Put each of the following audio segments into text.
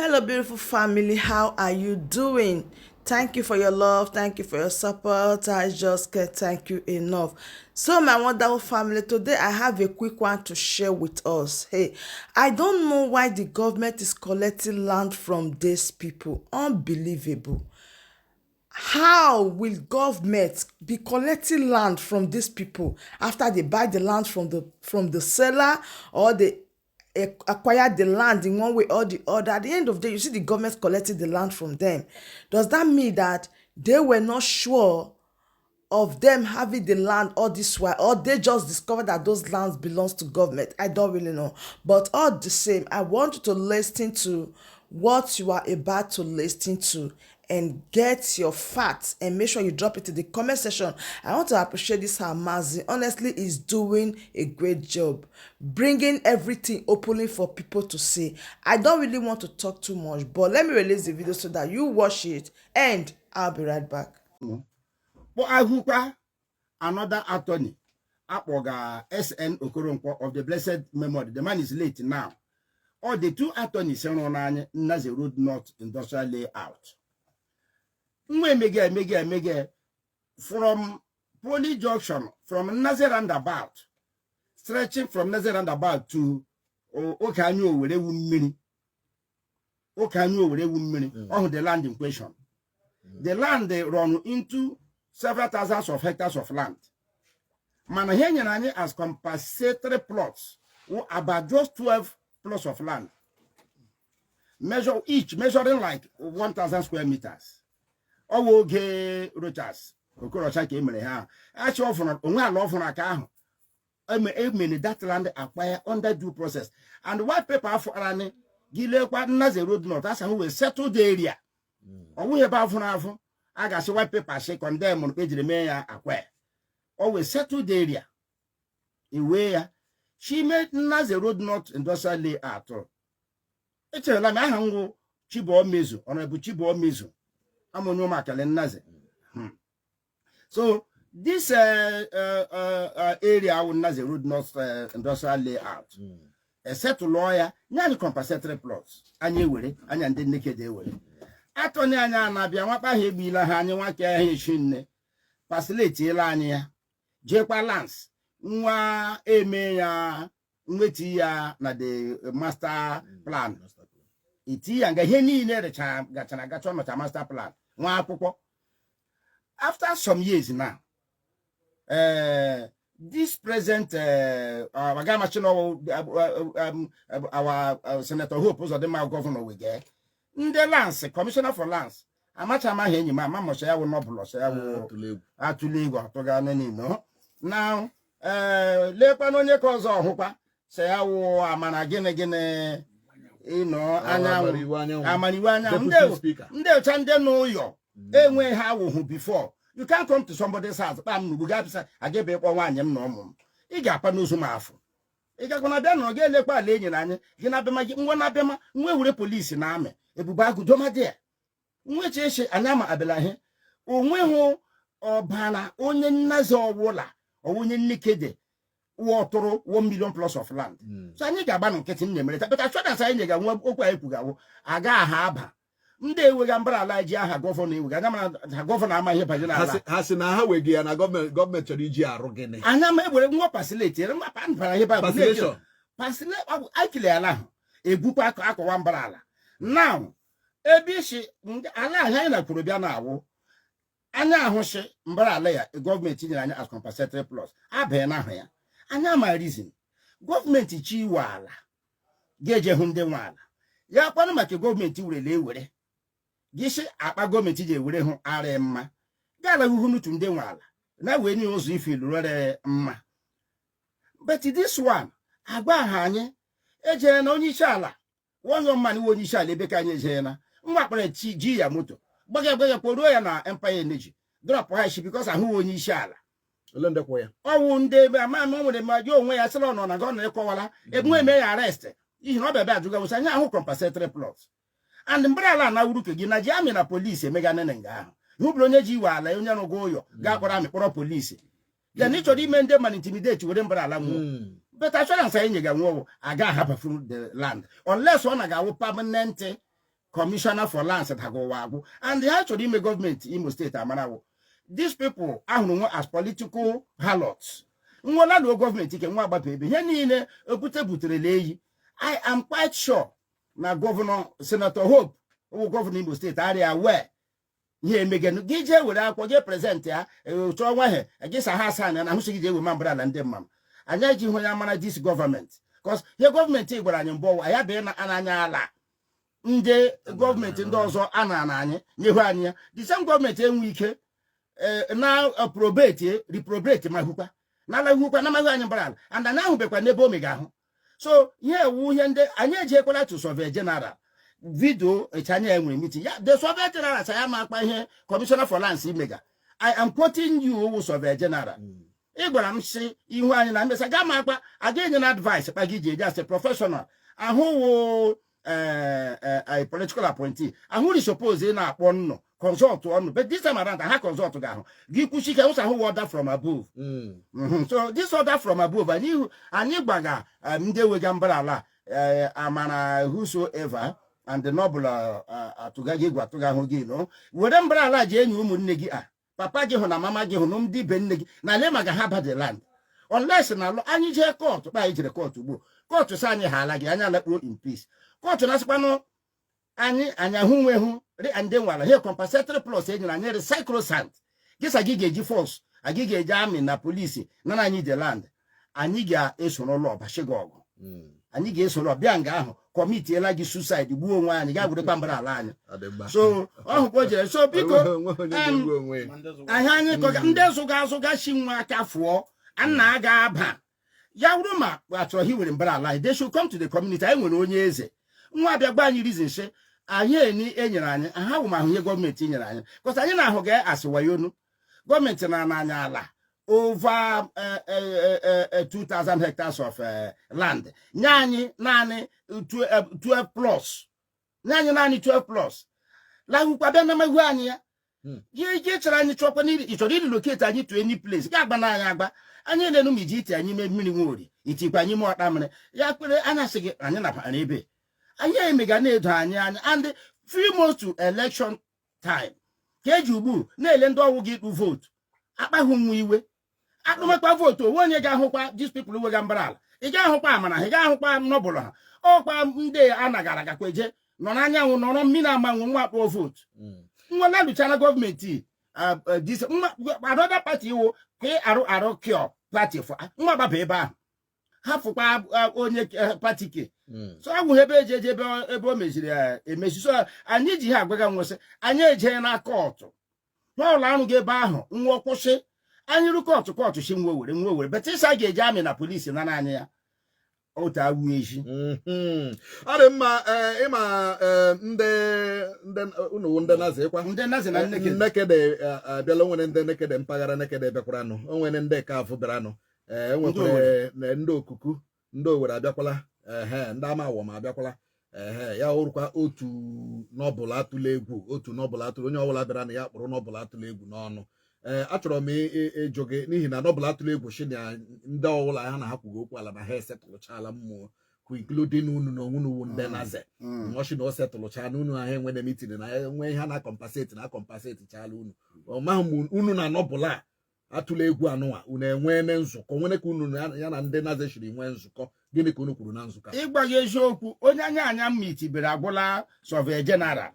Hello, beautiful family. How are you doing? Thank you for your love. Thank you for your support. I just can't thank you enough. So, my wonderful family, today I have a quick one to share with us. Hey, I don't know why the government is collecting land from these people. Unbelievable. How will government be collecting land from these people after they buy the land from the seller or they acquire the land in one way or the other? At the end of the day, you see the government collecting the land from them. Does that mean that they were not sure of them having the land all this while, or they just discovered that those lands belongs to government? I don't really know, but all the same, I want you to listen to what you are about to listen to and get your facts and make sure you drop it in the comment section. I want to appreciate this Hamazi. Honestly, is doing a great job bringing everything openly for people to see. I don't really want to talk too much, but let me release the video so that you watch it, and I'll be right back. Kpọ ahụkwa another attorney akpọga SN Okoronkwo of the blessed memory. The man is late now. All the two attorneys rụrụ n'anya Nnaze Road North Industrial Layout. Nwa emege emege emege from Poly Junction, from Nnaze roundabout, stretching from Nnaze roundabout to oke anya Owere wu mmiri, oke anya Owere wu mmiri ọhụ. The land in question, the land run into several thousands of hectares of land, mana ihe nyere anyị as compensatory plots wụ about just 12 plots of land, measure each measuring like 1000 square meters. Ọ wụ oge Rochas Okorocha ka e mere ha achị ọfụrụ onwe ala ọfụrụ aka ahụ emere that land acquire under due process and white paper afọ anyị gị lekwa Nnaze Road North asa hụ wee settle the area. Ọ bụghị ebe afụrụ afụ a ga-asị white paper sị condemn ejiri mee ya akwa. Ọ wee settle the area iwee ya chime Nnaze Road North Industrial Layout. Echerela m aha ngwụ Chibuomezu, Honorable Chibuomezu amonye ụmụakele Nnaze. So this area awụ Nnaze Road North Industrial Layout, esetụlụọ ya nye anyị compensatory plots. Anyị ewere anya ndị nnekede ewere atọni anyị a na-abịa nwakpa ha egbila ha anyị nwaka ha echi nne pasiletiela anyị ya jekwa lands nwa eme ya nweti ya na the master plan eti ya nga ihe niile rechara gachara agacha ọnọcha master plan nwa akwụkwọ. After some years now, this present Agamachino, our Senator Hope Uzodimma governor wege ndị lands commissioner for lands amacha amaghị enyi m ama mọcha ya wụ nọbụlụ ọsọ ya wụ atụle egwu atụga niile now ee lekwana onye ka ọzọ ọhụkwa sị ya wụ amara gịnị gịnị ịnọ anyanwụ amara iwe anyanwụ ndị ọcha ndị n'ụyọ enweghị ha awụhụ. Before you can't come to somebody's house kpa m n'ugbu ga-abịa agabe ịkpọ nwaanyị m na ụmụ m ị ga-apa n'ozu m afọ ị gakwana bịa nọrọ ga elekwa ala enyere anyị gị na-abịama gị nwa na-abịama nwa ewere polisi na amị ebube agụ domadịa nweche eche anyị ama abịala ihe onweghị ọbara onye nnaze ọbụla onye nnekede wọtụrụ 1 million plus of land. So anyị ga-agba na nkịtị m na-emereta, but assurance anyị nyega nwa okwu anyị kwugawo aga aha aba ndị ewega mbara ala ji aha governor ewega anya mara ha governor ama ihe banyere ala. Ha sị na ha wega ya na gọọmenti chọrọ iji arụ gịnị? Anya ma ewere nwa parcelate nwa bara ihe ba Parcelation. Parcel akile ala ahụ egwukwa akọwa mbara ala now ebe isi ala ahụ anyị na-kwuru bịa na-awụ anya ahụsị mbara ala ya gọọmenti nyere anyị as compensatory plots abịa na ahụ ya anya ma reason gọọmenti chi iwe ala ga-eje hụ ndị nwe ala ya kwanụ maka gọọmenti werele ewere gị sị akpa gọọmenti ji ewere hụ arị mma gaala huhu n'utu ndị nwe ala na wee nye ụzọ ife lụrere mma. But this one agwa ha anyị ejere na onye isi ala one young man iwe onye isi ala ebe ka anyị ejere na nwa kpara chi ji ya moto gbaga gbaga kporuo ya na Empire Energy drop ha isi because ahụghị onye isi ala. Ole ndị kwụ ya? Ọwụ ndị ebe ama ama o nwere ma gị onwe ya sịrị ọ nọ na gọvanọ ịkọwala ebunwe eme ya arrest ihi na ọ bịa bịa ajụga wụsị anyị ahụ compensatory plot and mbara ala na wuru gị na ji amị na polisi emega nene nga ahụ ihe bụrụ onye ji iwe ala onye rụgo ụyọ gaa kpọrọ amị kpọrọ polisi then ị chọrọ ime ndị man intimidate were mbara ala nwụọ. But assurance anyị nyega nwụọ aga ahapụfuru the land unless ọ na ga-awụ permanent. Commissioner for Lands daga ụwa agwụ, and ha chọrọ ime gọọmenti Imo Steeti amarawo these people ahụrụ nwe as political harlots. Nwela luo gọọmenti ike nwa agbapụ ebe ihe niile okwute buterela eyi. I am quite sure na Governor Senator Hope wụ Governor Imo Steeti arịa wee ihe emegenu gị jee were akwụkwọ jee present ya chọọ nwa he gị sa ha asa anya na ahụsị gị jee ewe mbara ala ndị mma anyị eji hụ ya mara this gọọmenti, cause ihe gọọmenti gwara anyị mbụ ọwụ ya bụ na ananya ala ndị gọọmenti ndị ọzọ a na anyị nyehu anyị ya. The same gọọmenti enwe ike na probate reprobate ma hụkwa na ala hụkwa na amaghị anyị mbara ala, and anyị ahụbekwa n'ebe o mega ahụ. So ihe ewu ihe ndị anyị ejekwala to Surveyor General video eche anya enwere meeting ya. The Surveyor General sa ya ma akpa ihe Commissioner for Lands imega. I am quoting you, owu Surveyor General. Ị gwara m si ihu anyị na mmesa gaa ma akpa aga enye na advice kpa gị ji eje as a professional ahụ wụ political appointee ahụ ri suppose ị na-akpọ nnụ consult ọnụ, but this time around ha consult ga-ahụ gị kwuchi ike ụsa ahụ order from above. So this order from above anyị gbaga ndị wega mbara ala amara whosoever and the noble atụga gị egwu atụga ahụ gị no were mbara ala ji enyi ụmụnne gị a papa gị hụ na mama gị hụ na ndị be nne gị na ale maka ha ba the land unless na alụ anyị jee court kpa anyị jere court ugbu court sị anyị ha ala gị anyị alakpuo in peace. Court na-asịkwanụ anyị ahụ nwe hụ ri ndị nwala he compensatory plus e nyere anyị recyclosant gịsa gị ga-eji force anyị ga-eji army na polisi nara anyị the land. Anyị ga-esoro ụlọ ọbachi gị ọgụ. Anyị ga-esoro bịa nga ahụ committiela gị suicide gbuo onwe anyị gaa werekwa mbara ala anyị. So ọ hụkwa o jere so biko ahịa anyị kọga ndị zụga azụga chi nwa aka fụọ nna aga aba ya wụrụ ma achọrọ ha were mbara ala anyị, they should come to the community. Anyị nwere onye eze nwa abịa gba anyị reason sị anyị eni enyere anyị ha wụ ma ahụ ihe gọọmenti nyere anyị kọsa anyị na-ahụ ga asị wayonu gọọmenti na-ana anyị ala over 2000 hectares of land nye anyị naanị 12 plus nye anyị naanị 12 plus lahụkwa bịa na meghu anyị ya. Gị gị chọrọ anyị chọkwa n'iri ị chọrọ irelocate anyị to any place ga agba na anyị agba anyị elenu ma iji ite anyị mee mmiri nwori itikwa anyị ime ọkpa mmiri ya kpere anya sị gị anyị nabara ebe anyị emega na-edo anyị anya. And few months to election time ka eji ugbu na-ele ndị ọwụ gị ịkpụ vootu akpaghị nwa iwe akpụmakpa vootu onwe onye ga-ahụkwa these people wega mbara ala ị ga-ahụkwa amara ha ị ga-ahụkwa nọbụlụ ha ọkwa ndị a nagara agakwa eje nọ n'anyanwụ nọrọ mmiri amanwụ nwa akpụọ vootu nwa laluchara gọọmenti this another party iwu KRR cure party for nwa gbaba ebe ahụ hafụkwa onye party ke. So awụghị ebe eji eje ebe o meziri emezi. So anyị ji ha agwaga nwụsị anyị ejee na court n'ụlọ arụghị ebe ahụ nwa kwụsị anyị ru court court si nwa were nwa were beta ịsa ga-eji army na polisi nara anyị ya otu awụ eji. Ọ dị mma. Ee, ịma ee, ndị unu ndị nazi ịkwa ndị nazi na nnekede. Nnekede abịala. O nwere ndị Nekede mpaghara Nekede bịakwaranụ, o nwere ndị Kafụ bịaranụ, ee, e nwekwara na ndị Okuku, ndị Owere abịakwala, ehe, ndị Amawọm abịakwala, ehe, ya wụrụkwa otu nọbụl atụla egwu, otu nọbụl atụla onye ọbụla bịara na ya kpụrụ nọbụl atụla egwu n'ọnụ. Ee, achọrọ m ịjụ gị n'ihi na nọbụl atụla egwu shi na ndị ọbụla ha na ha kwugo okwu ala na ha esetụlụchala mmụọ including unu na onwe unu ndị naze. Ọ sị na o setụlụcha na unu ahụ enwere meeting na enwe ihe a na-compensate na compensate chala unu. Ọ maghị m unu na nọbụla atụla egwu anụnwa unu enwee nzukọ nwere ka unu ya na ndị naze shiri nwee nzukọ. Gịnị ka unu kwuru na nzukọ a? Ịgwa gị eziokwu, onye anya mitibere agwụla Surveyor General,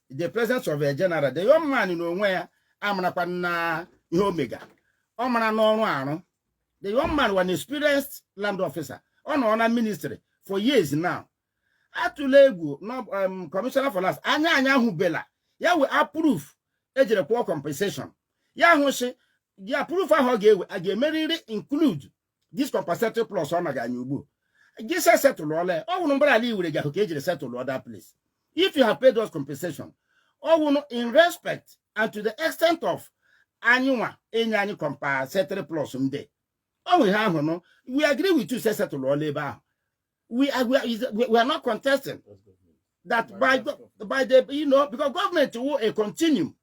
the present Surveyor General, the young man n'onwe ya amarakwa na ihe omega ọ mara n'ọrụ arụ. The young man was an experienced land officer. Ọ nọ na ministry for years now. Atụla egwu no Commissioner for Lands anya ahụbela ya we approve ejere kwụọ compensation ya hụ sị ya approve ahụ ọ ga-ewe a ga-emerịrị include this compensatory plus ọ naga anya ugbu gị se setụlụọla ya. Ọ wụrụ mbara ala iwere gị ahụ ka ejiri settle other place. If you have paid us compensation, ọ wụrụ in respect and to the extent of anyị nwa enye anyị compensatory plus ndị ọ nwe ha ahụ nụ. We agree with you, say setụlụọla ebe ahụ. We are not contesting that by the because government will a continuum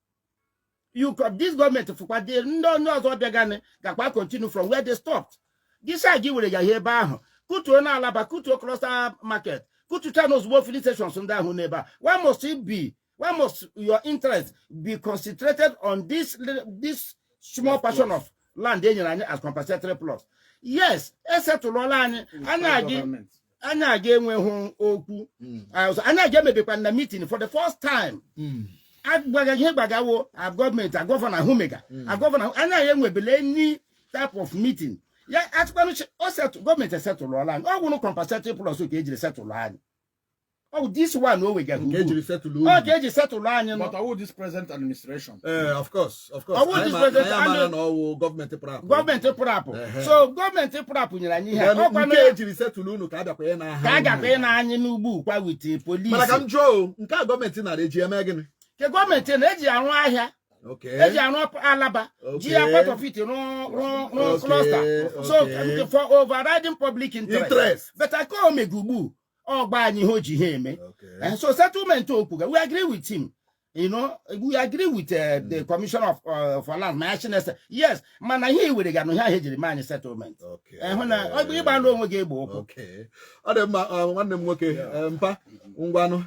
you this government fụkwa dị ndị onye ọzọ bịaganị gakwa continue from where they stopped. Gị sị gị were ya ihe ebe ahụ kutuo na Alaba, kutuo cluster market, Kụtụcha na ozugbo filling stations ndị ahụ n'ebe a. Why must it be, why must your interest be concentrated on this small portion of land e nyere anyị as compensatory plot? Yes, esetụlụọla anyị. Anyị aga enweghị okwu. Anyị aga emebekwa na meeting for the first time. Agbaga ihe gbagawo a gọọmenti, a governor hụmega a governor. Anyị anyị enwebele any type of meeting ya atụkwanụ. O setụ, gọọmenti esetụlụọla anyị. Ọ gwụrụ compensatory plot ka ejiri setụlụ anyị. Ọ bụ this one o wegaghị nke ugbu. Ejiri setụlụ. Ọ ka eji setụlụ anyị nọ. But all this present administration. Ee, of course, of course. Ọ bụrụ Anyị this president anyị amara na ọwụ gọọmenti pụrụ apụ. Gọọmenti pụrụ apụ. So gọọmenti pụrụ apụ nyere anyị ihe a. Then Ọkwanụ nke ya ejiri setụlụ unu ka a bịakwa ị na-aha ka a gakwa unu. ị na-anyị n'ugbu kwa with police. Mana ka m jụọ o, nke a gọọmenti nara eji eme gịnị? Nke gọọmenti na-eji arụ ahịa. Eji arụ alaba ji ya, part of it rụọ rụọ rụọ cluster so for overriding public interest. Interest. But aka omega ugbu ọgba anyị ihe o ji ha eme. So settlement okwuga, we agree with him. We agree with the commissioner of for land ma ya chinese. Yes, mana ihe iwere ga na ihe ahụ ejiri mee anyị settlement. Hụ na ọ bụ ịgba ndụ onwe gị egbe ụkwụ. Okay. Ọ dị mma. Nwanne m nwoke, mpa ngwanụ,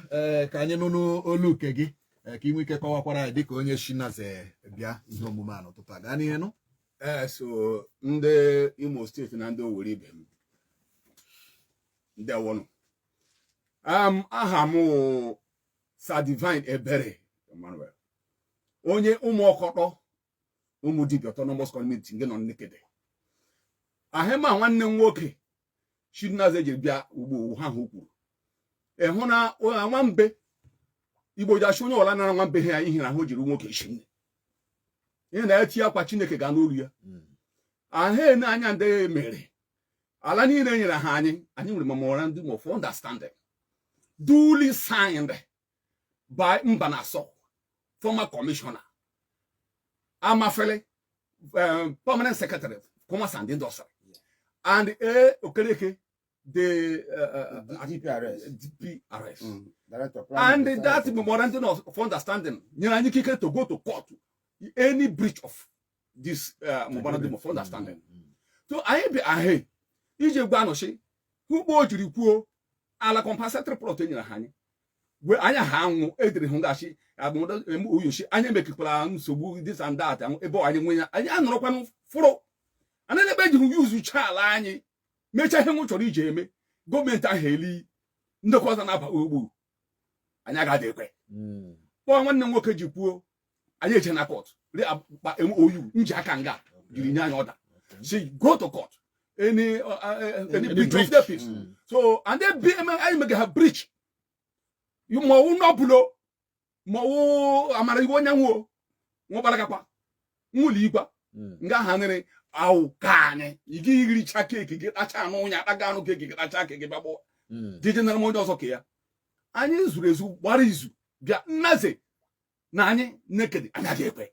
ka anyị nụnụ olu nke gị, ka ị nwee ike kọwakwara anyị dịka onye shi naze bịa ihe omume a n'ụtụtụ a. Gaa n'ihe nụ. Ee, so ndị Imo Steeti na ndị Owerri ibe m, ndewonụ. Aha m wụ Sir Divine Ebere Emmanuel, onye Ụmụọkọtọ Ụmụdibia Autonomous Community nke nọ Nekede. Ahịma nwanne m nwoke Chinaza jiri bịa ugbo ha hụ kwuru ịhụ na nwambe Igbo ji achụ onye ọla nara nwambe ha ihe na ahụ jiri nwoke shi ihe na-eti akwa Chineke ga n'olu ya. Ahụ ene anya ndị mere ala niile nyere ha anyị. Anyị nwere memorandum of understanding duly signed by Mbanaso, former commissioner, Amafele, permanent secretary, commerce and industry, and A Okereke, the DPRS. DPRS. Director, and Planning, that Design. Memorandum of understanding nyere anyị ikike to go to court any breach of this memorandum of understanding. So anyị bi ahụ iji gwa anọchi ugbo o jiri kwuo ala compensatory plot e nyere ha anyị wee anya ha anwụ edere hụ ngachi oyoshi anyị emekikwara nsogbu this and that ebe anyị nwe ya. Anyị anọrọkwanụ fụrụ anyị ebe ejighị yuzucha ala anyị mechaa ihe nwụ chọrọ iji eme. Gọọmenti ahụ eli ndekọ ọzọ na-aba ugbu anyị agaghị ekwe. Kpọọ nwanne m nwoke ji kwuo anyị eje na court ri akpa MOU nji aka nga jiri nye anyị order si go to court any breach of the peace. So and then be anyị mege ha breach ma ọwụ nọbụlo ma ọwụ amara iwe onye nwuo nwụkparagakwa nwụlọ ikwa nga ha nịrị awụ ka anyị ị gaghị iricha cake gị tacha anụ ya ataga anụ cake gị tacha cake bịa gbọọ jeje nara m onye ọzọ ka ya. Anyị zuru ezu gbara izu bịa nnaze na anyị naked. Anyị agaghị ekwe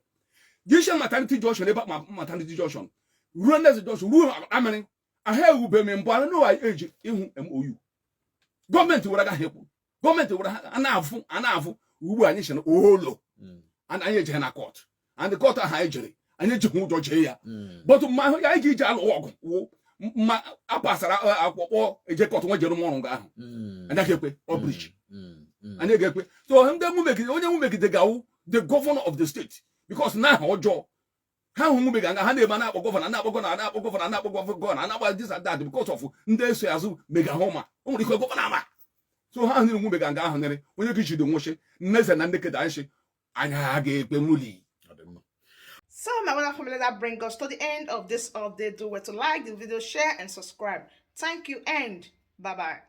gishe Maternity Junction ebe ma Maternity Junction ruo Nneze Junction ruo amịrị ahụ ewube m mbụ anụ eji ịhụ MOU gọọmenti were agaghị ekwu. Gọọmenti were ha a na-afụ a na-afụ ugbu a anyị chere olo and anyị ejere na court and court ahụ anyị jere, anyị ejighị ụjọ jee ya. But mma ahụ anyị ga-eji alụ ọgụ wụ mma a pasara akwụkwọ eje court nwa jere m ọrụ nga ahụ. Anyị agaghị ekwe ọ breach. Anyị ga-ekwe. So ndị nwumegide onye nwumegide ga-awụ the governor of the state because na aha ọjọọ ha hụ nwumega nga ha na-eme na-akpọ governor, na-akpọ governor, na-akpọ governor, na-akpọ governor, na-akpọ this and that because of ndị eso azụ mega ha ụma o nwere ike governor ama. So ha nịrị nwumega nga ahụ nịrị onye gị jide nwụchi nneze na ndị keda anyị shi anyị aga ekpe nwuli. So, my wonderful family, that brings us to the end of this update. Do well to like the video, share, and subscribe. Thank you, and bye bye.